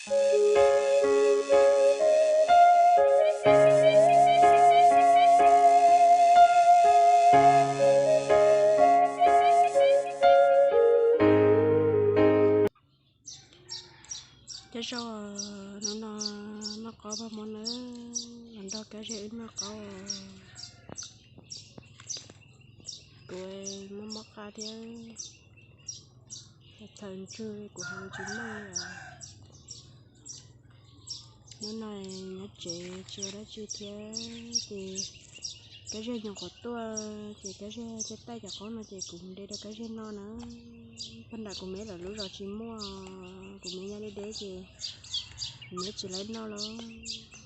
Cov zaub, hnub no noj qaub paj muab nawb, los nrog Kab Zej wb noj qaub. Kuv mob mob qab thiab, thaum ntsug kuv heev tsis meej li os. Hnub no nyob tsev tsis ua dab tsi thiab ces Kab Zej nyuam qhuav tuaj ces Kab Zej thiaj taij cov qaub no ces kuv de rau Kab Zej noj na. Paj nram kuv me lawv lub zos tsis muaj, kuv me nyob deb deb ces kuv me tsis laib noj lawm.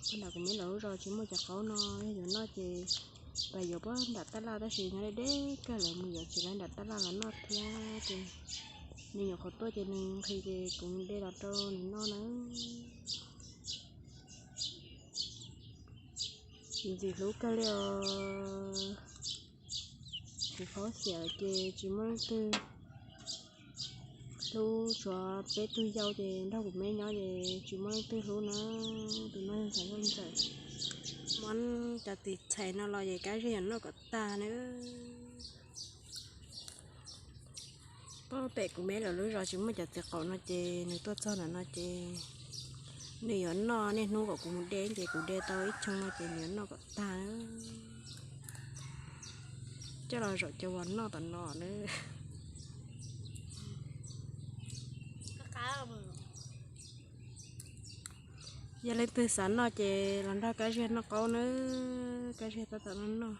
Paj nram kuv me lawv lub zos tsis muaj cov qaub no, yog yuav noj ces pab yuav pab nram tab laj tab sis nyob deb deb kawg lawv mus yuav tsis laib nram tab laj los noj thiab ces nws nyuam qhuav tuaj ces nws nqhis ces kuv de los rau nws noj na. Ntxim hlub kawg li os. Kuv khaub xiam ces tsis muaj leej twg hlub, tshuav peb tug yau ces nrog kuv me nyob ces tsis muaj leej twg hlub na. Tus no yog ntxhais, yog ntxhais. Muab cov txiv txhais no los ces Kab Zej yuav noj kom tag na. Pab pem kuv me lawv lub zos tsis muaj cov txiv qaub no ces nws tuaj txog ntawm no ces nws yuav noj niaj hnub kom kuv mus de ces kuv de tau ib cheeb no ces nws yuav noj kom tag. Coj los zaum cov uas noj tom no na. Yog leej twg xav noj ces los nrog Kab Zej noj qaub na, Kab Zej tab tom noj noj.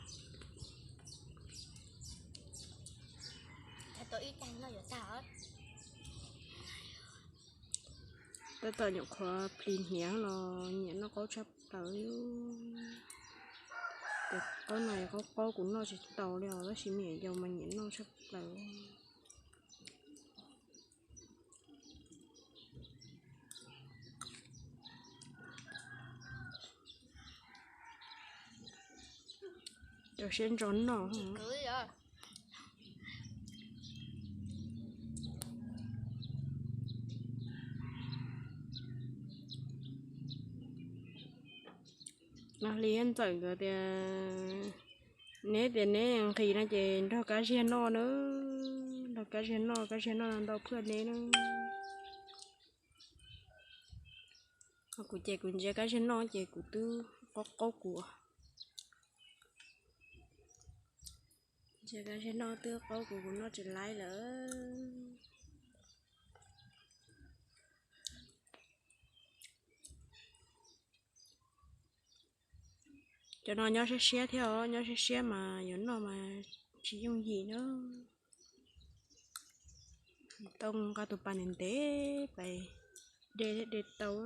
Tab tom nyuam qhuav plis hniav los nyiam noj qaub tshaj plaws li. Cov qaub no yog qaub qaub kuv noj tsis tau li os, tab sis me nyuam yaus mas nyiam noj tshaj plaws. Rau siab ntso noj. Nws hli ntxawm nkawd tias, neb tias neb nqhis no ces nrog Kab Zej noj na, nrog Kab Zej noj, Kab Zej noj ntau phwj neb na. Kuv ces kuv ntsia Kab Zej noj ces kuv twb qaub qaub kuv. Ntsia Kab Zej noj twb qaub kuv, kuv noj tsis laib lawm. Cov no nyob siab siab thiab os, nyob siab siab mas yuav noj mas tsis yooj yim na. Tau nqa tus pas ntev ntev pais de thiaj de tau.